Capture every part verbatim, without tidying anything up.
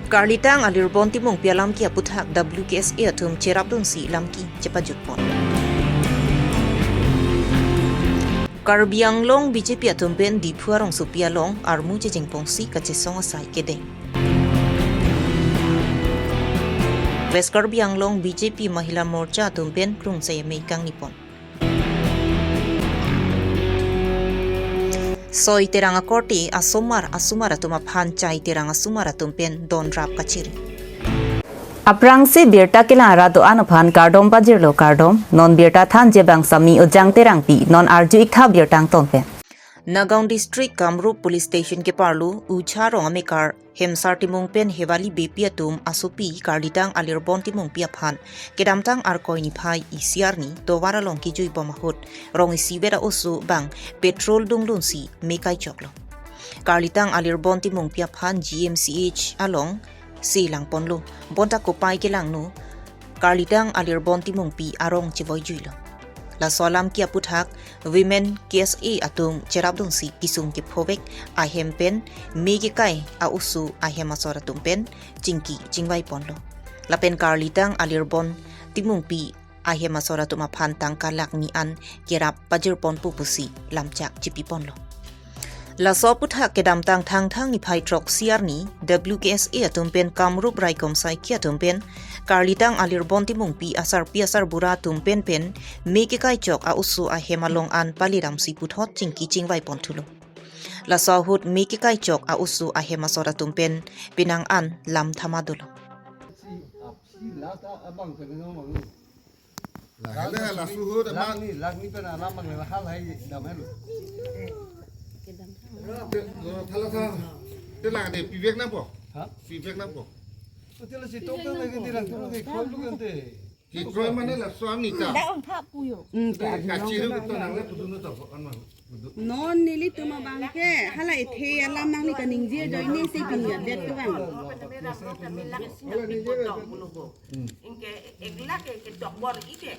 Karlitang Alirbon Timungpi alamki aputhak W K S A atum cherapdunsi lamki chepajutpon. Karbi Anglong B J P atum pen Diphu arongsopi along armu chejengpongsi kachesong asai kedeng. West Karbi Anglong B J P Mahila Morcha atum pen krungsai amei kangnipon. Soi Terang akorte asomar asomar atum aphan Chai Terang asomar atum pen donrap kachiri. Aphrangsi birta kelang arat do-an aphan kardom pajirlo kardom, non birta thanji abang Sami Ujang Terangpi, non arju-ik tha birta angton pen. Nagaon District Kamrup Police Station keparlo Ucha Rong amekar Hemsar Timung pen Hewali Beypi atum asopi Karlitang Alirbon Timungpi aphan kedamtang Arkoi niphai isi arni tovar along kejuibom ahut rong isivet a-oso abang petrol dungdunsi me kaichoklo. Karlitang Alirbon Timungpi aphan G M C H along selangponlo, bonta kopai kelangno Karlitang Alirbon Timungpi arong chevoijuilo. Laso alamki aputhak Women K S A atum cherapdunsi kisung kephovek ahem pen me kekai a-oso ahem asor atum pen chingki chingvaiponlo. Lapen Karlitang Alirbon Timungpi ahem asor atum aphan tangka lakh ni an kerap pajirponpo pusi lamchak chipiponlo. Laso aputhak kedamtang Thangthang niphai throksi arni W K S A atum pen Kamrup Raikom Saikhi atum pen Karlitang Alirbon Timungpi asarpi asarbura atum pen pen me kekaichok a-oso ahem along an paliramsi puthot chingki chingvaipon thulo. Laso ahut me kekaichok a-oso ahem asor atum pen penang an lam thama dolo. Lahai lahai laso ahut amat. Lakh ni, lakh ni pen alam abang lahai dam helo. Te, lo, thala thala. Te lang de, pivek nangpo? Ha? Pivek nangpo? Te lasi tok tok lagi dirang, tok lagi khoi lu kan te. Kekroi mane laso amita. Dak ongthap puyo. Hmm, te kachiru to nangle pudun to, an ma. Non nelitum abangke hala ethe alam nangli kaningje ajoine si pini update ke bang. Ingke ek lakh ke tokbor ike.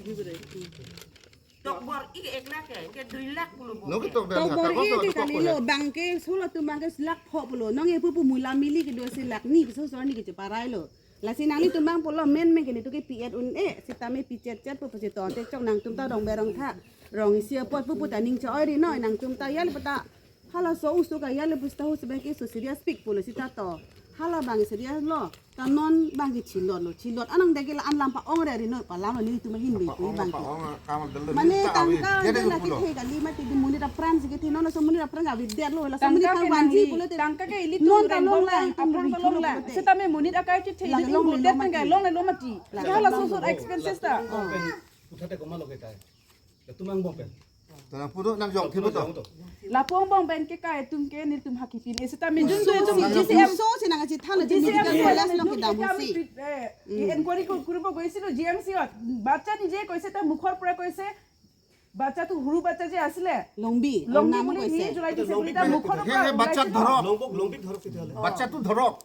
Tokbor ike ek lakh ke, ke dui lakh pulo bo. No ke tok dan tokbor kata, ike kali lo, bangke solo atum bangke lakh pho pulo. Nong e pupu mula mili kedo si lakh ni, peso soni ke cheparailo. Lasi nanglitum bang pulo men men ke netum ke pi-et un-e, sitame pichet chet pu pusi to te chok nangtum ta rong berong tha. Rong isi apot pupu ta ning cho oi ri noi nangtum ta yali puta. Halaso oso ka yali pusta ho sebeke so serious pik pulo sita to. Hala bang serious lo. Ta non bang ke chilot lo. Chilot anang deke la an lam pa-ong re ri noi pa lam lo nelitum ahin be ko bang ke. Mane tangka de la kethe kali mati di monit apran si kethe non laso monit apran avedetlo laso monit tangka ke vanji nangli pulo te. Tangka ke ilitum non ta long lang, aphrang ta long lang. Sitame monit akai kethe ilitum bodet tangka long le lo mati. Hala so so expenses ta. Puthot te koma lo ke kai. Latum angbong pen. Tara pudo nang jok kibo to. Lapu angbong pen ke kai atum ke nelitum haki pin. Sitame jun so, tu atum so, G C M so, si nang achi thang achi G C M medical so, college lo kedam kami si. Eh, inquiry ko kuribo koisi lo G M C ot. Bacha nije koise ta mukhor pora koise. Bacha tu huru bacha je asile. Longbi, Longbi nam buli koise. Ni julai dise buli ta mukhor pora. He, he, bacha dhorok. Longbok, Longbik dhorok sitale. Bacha tu dhorok.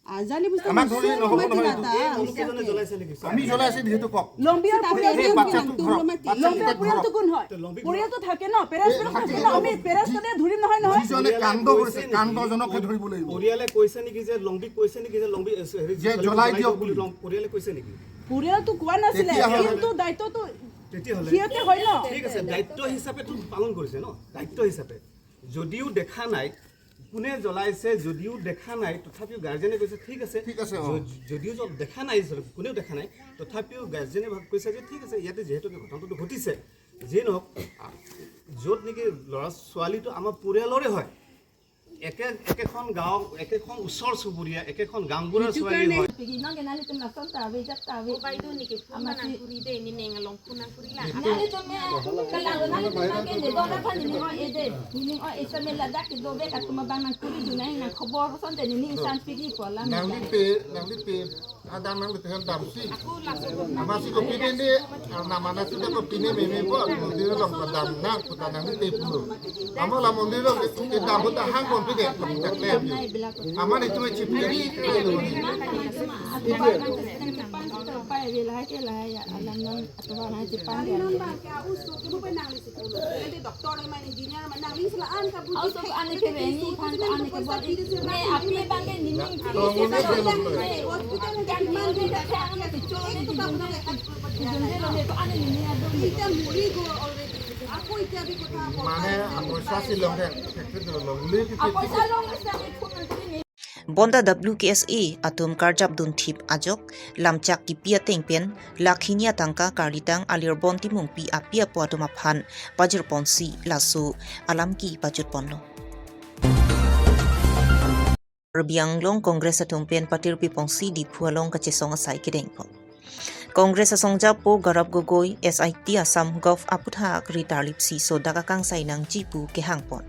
Ajali busta amar dhori nohobo nohoi. Mati lata, ei, ei, ei, জ্বলাইছে নেকি? আমি জ্বলাইছে যিহেতু কওক। লম্বিয়াৰ পৰিয়াল এই বাচ্চাটো ধৰক, বাচ্চাটো লম্বিয়াৰ পৰিয়ালটো কোন হয়? লম্বিক পৰিয়ালটো থাকে ন, পেৰেণ্টছ থাকে ন, আমি পেৰেণ্টছ ধৰিম নহয়, নহয়। যিজনে কাণ্ড কৰিছে, কাণ্ডজনকহে ধৰিব লাগিব। পৰিয়ালে কৈছে নেকি যে লম্বিক কৈছে নেকি যে লম্বি, এ, হেৰি, যে জ্বলাই দিয়ক বুলি। লম-, পৰিয়ালে কৈছে নেকি? পৰিয়ালটো কোৱা নাছিলে, তেতিয়াহ'লে কিন্তু দায়িত্বটো তেতিয়াহ'লে সিহঁতে হয় ন। ঠিক আছে, দায়িত্ব হিচাপে তো পালন কৰিছে ন, দায়িত্ব হিচাপে। যদিও দেখা নাই, কোনে জ্বলাইছে যদিও দেখা নাই, তথাপিও গাৰ্জেনে কৈছে, "ঠিক আছে।" ঠিক আছে, অ। য-, যদিও য-, দেখা নাই, য-, কোনেও দেখা নাই, তথাপিও গাৰ্জেনে ভাব কৈছে যে, "ঠিক আছে, ইয়াতে যিহেতুকে ঘটনাটো ঘটিছে, যিয়ে নহওক, আ, য'ত নেকি ল'ৰা ছোৱালীটো আমাৰ পৰিয়ালৰে হয়, একে, একেখন গাঁও, একেখন ওচৰ চুবুৰীয়া, একেখন গাঁওবুঢ়াৰ ছোৱালী হয়।" Pigi nang kenali tum lason ta ave jak ta ave. O bai do ni ke phone ama na si nang kuri de ni neng along phone nang kuri la. Nali tum ya, kalang nali tum nang ke ne do na phan ni o ede. Ni o esa me ladak ke do be ka tum abang nang kuri du nang nang khobor son de ni insan pigi pola. Nangli pe, nangli pe. Adang nang betul damsi. Amatsi kopine ne, nama nasi dak kopine meme po, mondir along padam nang, puta nang ne tepu. Amat la mondir along kedam puta hang kon pine, pine klem. Amat itu chipiri. Aso ko ane ke beni, phan ko ane ke bol. Me api bang ke nining thiri se bang ke hospital ke nining thiri se bang ke chole ke jun de lo de ko ane nining adu. মানে, পইচা ছিল দে, লংলি। Apo sa long sa ke phun thiri ni. Bonta W K S A atum karjap dunthip ajok, lamchak kipi ateng pen, lakhini atangka karlitang alir bon timungpi api apo atum aphan pajirponsi laso alam kepajutponlo. Karbi Anglong Congress atum pen patirpiponsi Diphu along kachesong asai kedengpon. Congress asongjapo Gaurav Gogoi, S I T Assam Gov aputhak ri tarlipsi sodak akangsai nangji pu kehangpon.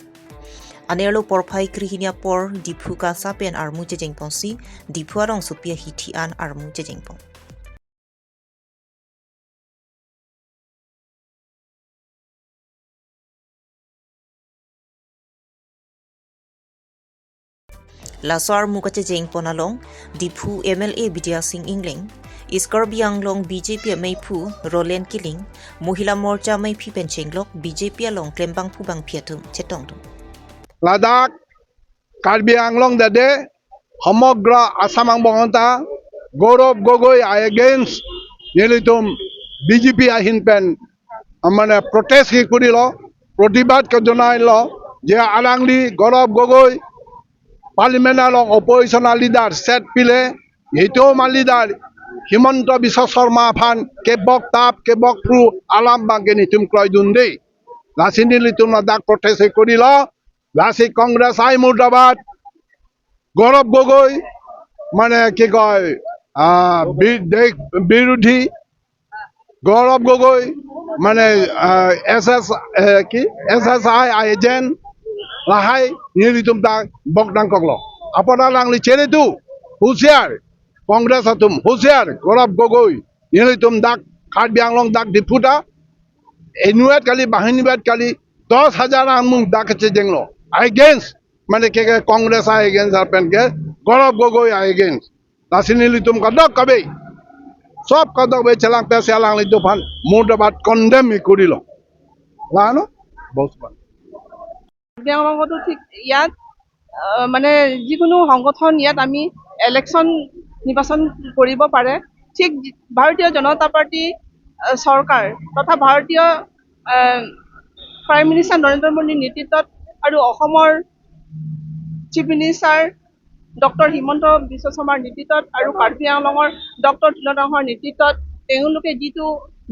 Anerlo porphai krehini apor Diphu KASA pen armu chejengponsi, Diphu arongsopi ahithi an armu chejengpon. Laso armu kachejengpon along, Diphu M L A Bidya Sing Engleng, East Karbi Anglong B J P ameiphu Roland Killing, Mohila Morcha ameiphi pen chenglok B J P along klembangphu bangphi atum chetongdun. Ladak Karbi Anglong dade, homogra Assam angbong ta, Gaurav Gogoi against nelitum B J P ahin pen, mane protest kekurilo, protibad kejonailo, je alangli Gaurav Gogoi, Parliament along opposition a leader set pile, itum a leader Himanta Biswa Sarma aphan kebok tap, kebok phru alam bang ke nelitum kroidunde. Lasi nelitum ladak protest kekurilo, lasi Congress I murdabad, Gaurav Gogoi, mane ki koi, ah, bi-, de-, birudhi, Gaurav Gogoi, mane, ah, S S, eh, ki, S S I agent, lahai, nelitum ta bok nangkoklo. Apot alangli cheritu, husiar, Congress atum, husiar, Gaurav Gogoi, nelitum dak, Karbi Anglong dak Diphu ta, inutvet kali, bahinutvet kali, dos hajar angbong dak kechejenglo. Against, mane ke, ke Congress against, lapen ke Gaurav Gogoi against. Lasi nelitum kadokave, sob kadokave chelang tesi alanglitum aphan murdabad condemn kekurilo. Lalo, bos ba. Karbi Anglongতো ঠিক ইয়াত, আহ, মানে যিকোনো সংগঠন ইয়াত আমি ইলেকশ্যন নিৰ্বাচন কৰিব পাৰে। ঠিক ভাৰতীয় জনতা পাৰ্টি, আহ, চৰকাৰ তথা ভাৰতীয়, আহ, প্ৰাইম মিনিষ্টাৰ নৰেন্দ্ৰ মোদীৰ নেতৃত্বত আৰু অসমৰ চিফ মিনিষ্টাৰ ডক্টৰ হিমন্ত বিশ্ব শৰ্মাৰ নেতৃত্বত আৰু কাৰ্বি আংলঙৰ ডক্টৰ তিলক ডাঙৰীয়াৰ নেতৃত্বত তেওঁলোকে যিটো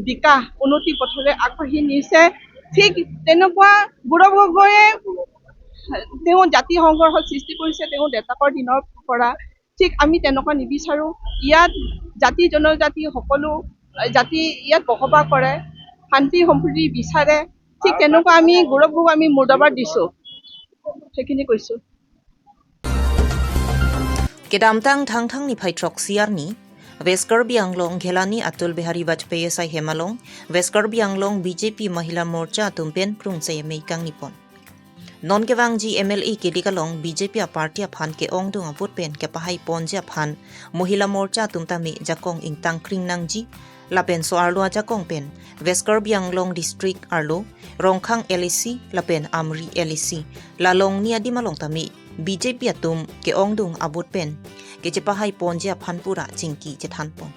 বিকাশ উন্নতি পথলৈ আগবাঢ়ি নিছে, ঠিক তেনেকুৱা গৌৰৱ গগৈয়ে তেওঁ জাতি সংঘৰ্ষ সৃষ্টি কৰিছে, তেওঁ দেউতাকৰ দিনৰ পৰা। ঠিক আমি তেনেকুৱা নিবিচাৰো। ইয়াত জাতি জনজাতি সকলো, আহ, জাতি ইয়াত বসবাস কৰে, শান্তি সম্প্ৰীতি বিচাৰে। ঠিক তেনেকুৱা আমি গৌৰৱ গগৈক আমি মুৰ্দাবাদ দিছো। সেইখিনি কৈছো। Kedamtang Thangthang niphai throksi arni, West Karbi Anglong Ghelani Atal Bihari Vajpayee asaihem along, West Karbi Anglong B J P Mahila Morcha atum pen krungsai amei kangnipon. Non kevangji M L A kelik along B J P aparty aphan ke-ongdung a-vote pen kepahaiponji aphan Mahila Morcha atum tame jakong ingtang kring nangji, lapen so-arlo ajakong pen West Karbi Anglong District arlo Rongkhang L A C lapen Amri L A C, la along ni adim along tame B J P atum ke-ongdung a-vote pen kechepahaiponji aphan pura chingki chethanpon.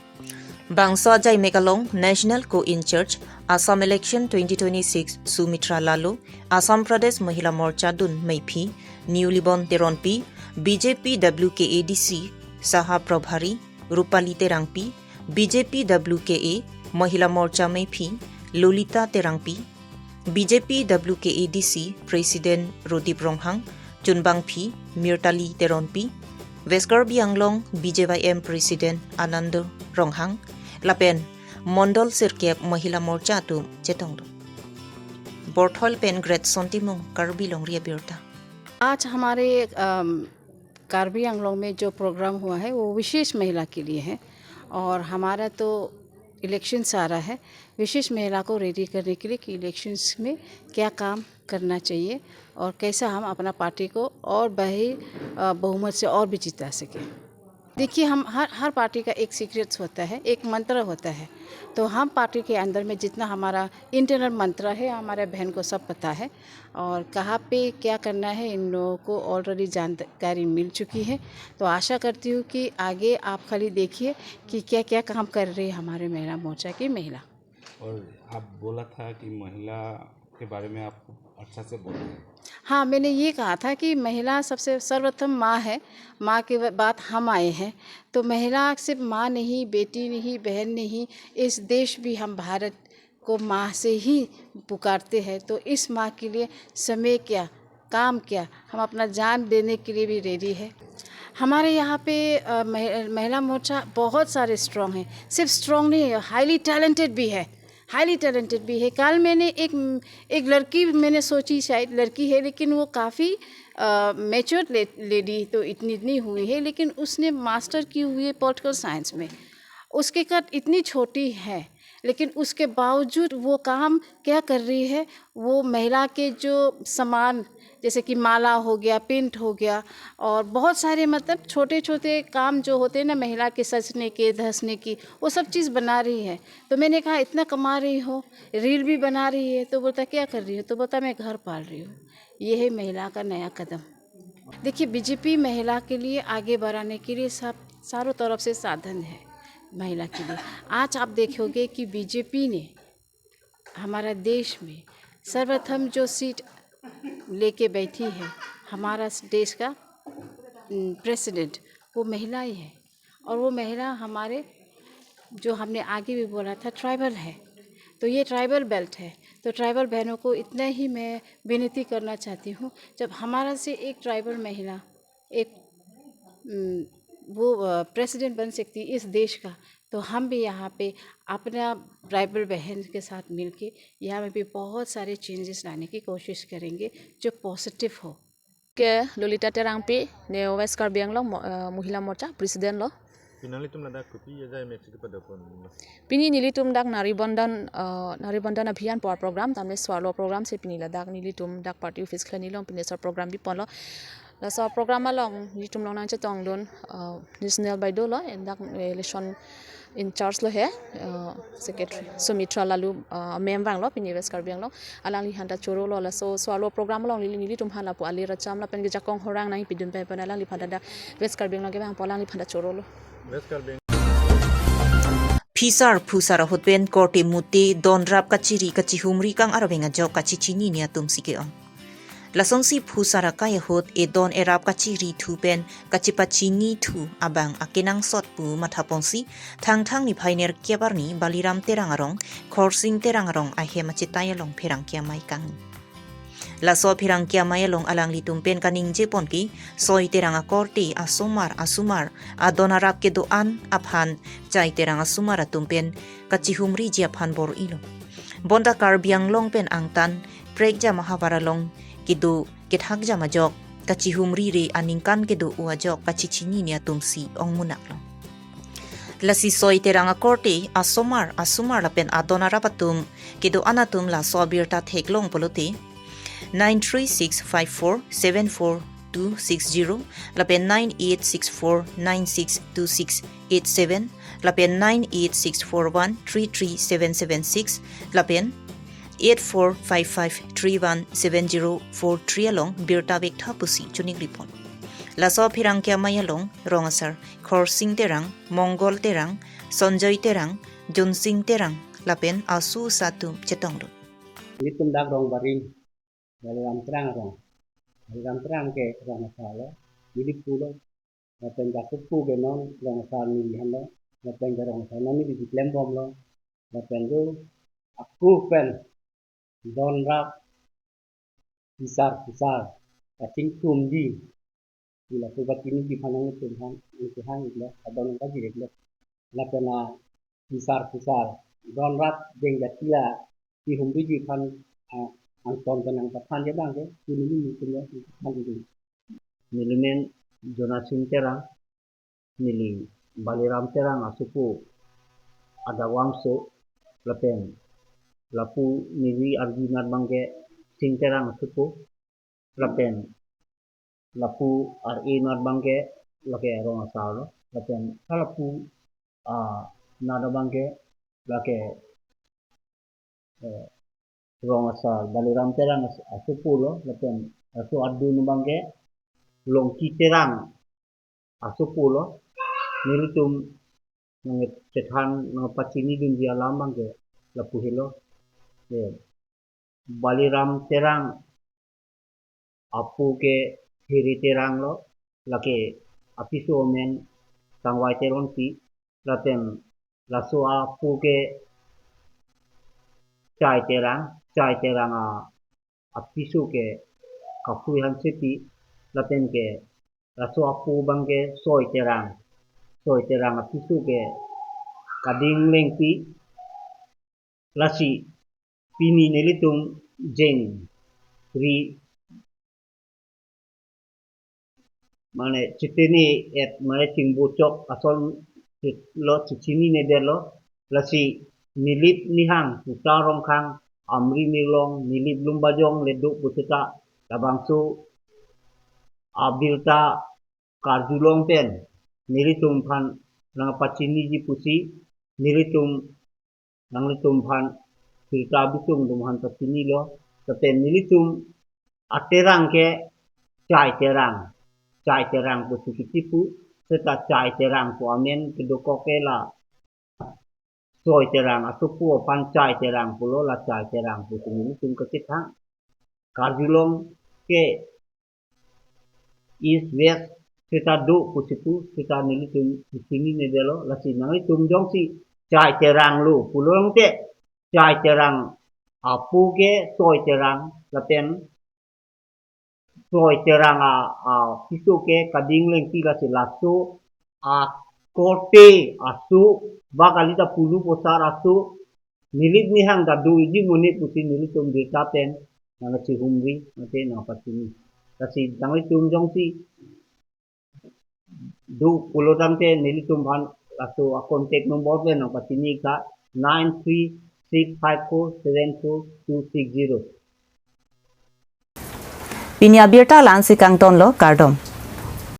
Bangso ajai mek along National Co-in-charge Assam Election twenty twenty-six Sumitra Lalo, Assam Pradesh Mahila Morcha dun meiphi Niulibon Teronpi, B J P W K A D C Saha Prabhari Rupali Terangpi, B J P W K A Mahila Morcha meiphi Lolita Terangpi, B J P W K A D C President Rodip Ronghang, chunbangphi Mirtali Teronpi, West Karbi Anglong B J Y M President Anando Ronghang, lapen Mondol sirkep Mahila Morcha atum chetongdun. Borthol pen Great Sontimung, Karbi Longri Abirta. आज हमारे, अम, कार्बी आंगलोंग में जो प्रोग्राम हुआ है, वो विशेष महिला के लिए है। और हमारा तो इलेक्शंस आ रहा है, विशेष महिला को रेडी करने के लिए कि इलेक्शंस में क्या काम करना चाहिए और कैसा हम अपना पार्टी को और बड़ी अ, बहुमत से और भी जिता सके। देखिए, हम हर हर पार्टी का एक सीक्रेट्स होता है, एक मंत्र होता है। तो हम पार्टी के अंदर में जितना हमारा इंटरनल मंत्र है, हमारे बहन को सब पता है और कहाँ पे क्या करना है, इन लोगों को ऑलरेडी जानकारी मिल चुकी है। तो आशा करती हूँ कि आगे आप खाली देखिए कि क्या क्या काम कर रही है हमारे महिला मोर्चा की महिला। और आप बोला था कि महिला के बारे में आप अच्छा से बोल रहे हैं। हाँ, मैंने ये कहा था कि महिला सबसे सर्वप्रथम माँ है, माँ के बाद हम आए हैं। तो महिला सिर्फ माँ नहीं, बेटी नहीं, बहन नहीं, इस देश भी हम भारत को माँ से ही पुकारते हैं। तो इस माँ के लिए समय क्या, काम क्या, हम अपना जान देने के लिए भी रेडी है। हमारे यहाँ पे अ, मह- महिला मोर्चा बहुत सारे स्ट्रांग है, सिर्फ स्ट्रांग नहीं है, हाईली टैलेंटेड भी है, हाईली टैलेंटेड भी है। कल मैंने एक एक लड़की, मैंने सोची शायद लड़की है, लेकिन वो काफ़ी मैच्योर लेडी तो इतनी नहीं हुई है, लेकिन उसने मास्टर की हुई है पॉलिटिकल साइंस में। उसके कद इतनी छोटी है, लेकिन उसके बावजूद वो काम क्या कर रही है, वो महिला के जो सामान, जैसे कि माला हो गया, पिंट हो गया, और बहुत सारे, मतलब, छोटे छोटे काम जो होते हैं ना महिला के, सजने के, धसने की, वो सब चीज़ बना रही है। तो मैंने कहा, "इतना कमा रही हो, रील भी बना रही है?" तो बोलता, "क्या कर रही हो?" तो बोलता, "मैं घर पाल रही हूँ।" ये है महिला का नया कदम। देखिए, बीजेपी महिला के लिए आगे बढ़ाने के लिए सब चारों तरफ से साधन है महिला के लिए। आज आप देखोगे कि बीजेपी ने हमारा देश में सर्वप्रथम जो सीट लेके बैठी है, हमारा देश का प्रेसिडेंट, वो महिला ही है। और वो महिला हमारे, जो हमने आगे भी बोला था, ट्राइबल है। तो ये ट्राइबल बेल्ट है। तो ट्राइबल बहनों को इतना ही मैं विनती करना चाहती हूँ, जब हमारा से एक ट्राइबल महिला एक उम, वो प्रेसिडेंट बन सकती है इस देश का, तो हम भी यहाँ पे अपना ट्राइबल बहन के साथ मिलके यहाँ में भी बहुत सारे चेंजेस लाने की कोशिश करेंगे जो पॉजिटिव हो। Ke Lolita Terangpi, ne West Karbi Anglong mo- eh, Mohila Morcha president lo. Pinanglitum ladak kopi aja M F C kepada pon. Pini nelitum dak Nari Bondan, eh, Nari Bondan Abhiyan pu program, tamne swarlo program si pini ladak nelitum dak party office khleni long pini sar program biponlo. Laso program along nelitum long nangchetongdun, eh, National Baido lo, en dak election in charge lo he, eh, secretary Sumitra Lalu, eh, mem vanglo pini West Karbi Anglong. Alangliphan ta chorolo, laso swarlo program along neli nelitum hala pu ali racham lapen kejakong horang nangpidun pen pen alangliphan ta dak West Karbi Anglong kevang pu alangliphan ta chorolo. West Karbi Phisar phusar ahut pen korte mute donrap kachiri kachihumri kang arveng ajok kachichinine atum si ke-ong. Lasonsi phusar akai ahut edon erap kachiri thu pen kachipachini thu abang akenangsot pu mathaponsi Thangthang niphai nerkep arni Baliram Terang arong, Khorsing Terang arong ahem achetai along pherangke amei kang. Laso pherangke amei along alanglitum pen kaningjepon ke Soi Terang akorte asomar asomar adon arap kedo-an aphan Chai Terang asomar atum pen kachihumriji aphan bor-ilo. Bonta Karbi Anglong pen angtan prekjam ahavar along kedo kethakjam ajok kachihumri re aningkan kedo-o ajok kachichinine atum si ongmunaklo. Lasi Soi Terang akorte asomar asomar lapen adon arap atum kedo-an atum laso abirta theklong pulote nine three six five four seven four two six zero lapen nine eight six four nine six two six eight seven lapen nine eight six four one three three seven seven six lapen eight four five five three one seven zero four three along birta vektha pusi choningri pon. Laso pherangke amei along rong asar Khorsing Terang, Mongol Terang, Sonjoy Terang, Jonsing Terang lapen asu aso atum chetonglo. Nelitum dak rong Barim, Baliram Terang arong. Baliram Terang ke rong asar lo, neli pu lo. Lapen ke aku pu ke non rong asar neli aphan lo. Lapen ke rong asar non neli keklem bomlo. Lapen ke aku pen donrap phisar phusar kachingthumji. Ila pu pachiniji aphan nangtum aphan nangkehang iklo, adon kajir iklo. Lapen a phisar phusar donrap deng jati a kihumriji aphan, ah, angton kanang pathan je abang ke, kuni nelitum aphan iklo. Neli men Jonasing Terang, neli Baliram Terang asopo adawangso, lapen lapu neli arjunat abangke Sing Terang asopo, lapen lapu ar-e nat abangke lake rong asar lo, lapen halapu ah nat abangke lake eh, rong asar Baliram Terang as- asopo lo, lapen laso adun abangke Longki Terang asopo lo. Nelitum nangchethan nangpachinidunji alam abangke lapu helo. Eh, Baliram Terang apo ke Hiri Terang lo, lake apiso amen Tangvai Teronpi, lapen laso apo ke Chai Terang, Chai Terang a apiso ke Kaphui Hansepi, lapen ke laso apo abangke Soi Terang, Soi Terang apiso ke Kading Lengpi. Lasi pini nelitum jengri mane chitini et mane chingbochok asonlo, chichinine detlo. Lasi Nilip Nihang Puta Rongkhang Amri Mirlong Nilip Lumbajong le do pu seta labangso abirta karjulong pen nelitum aphan nangpachiniji pusi nelitum nanglitum aphan birta bisung atum aphan pachinilo. Lapen nelitum aterang ke Chai Terang, Chai Terang pusi kichipu, seta Chai Terang pu amen kedokok ke la Soi Terang asopo aphan Chai Terang pulo, la Chai Terang pusi nelitum kachethang. Karjulong ke East West seta do pusi pu seta nelitum chinine detlo. Lasi nanglitum jongsi Chai Terang lo pulo tangte, Chai Terang apo ke Soi Terang, lapen Soi Terang a, apiso ke Kading Lengpi. Lasi laso akorte aso, ba kalita pulu posar aso, Nilip Nihang ta doji monit pusi nelitum birta pen nangchihumri mate nangpachini. Lasi nanglitum jongsi do pulo tangte nelitum aphan laso a contact number pen nangpachini ka nine three six five four seven four two six zero. Pini abirta la-ansi kangtonlo, kardom.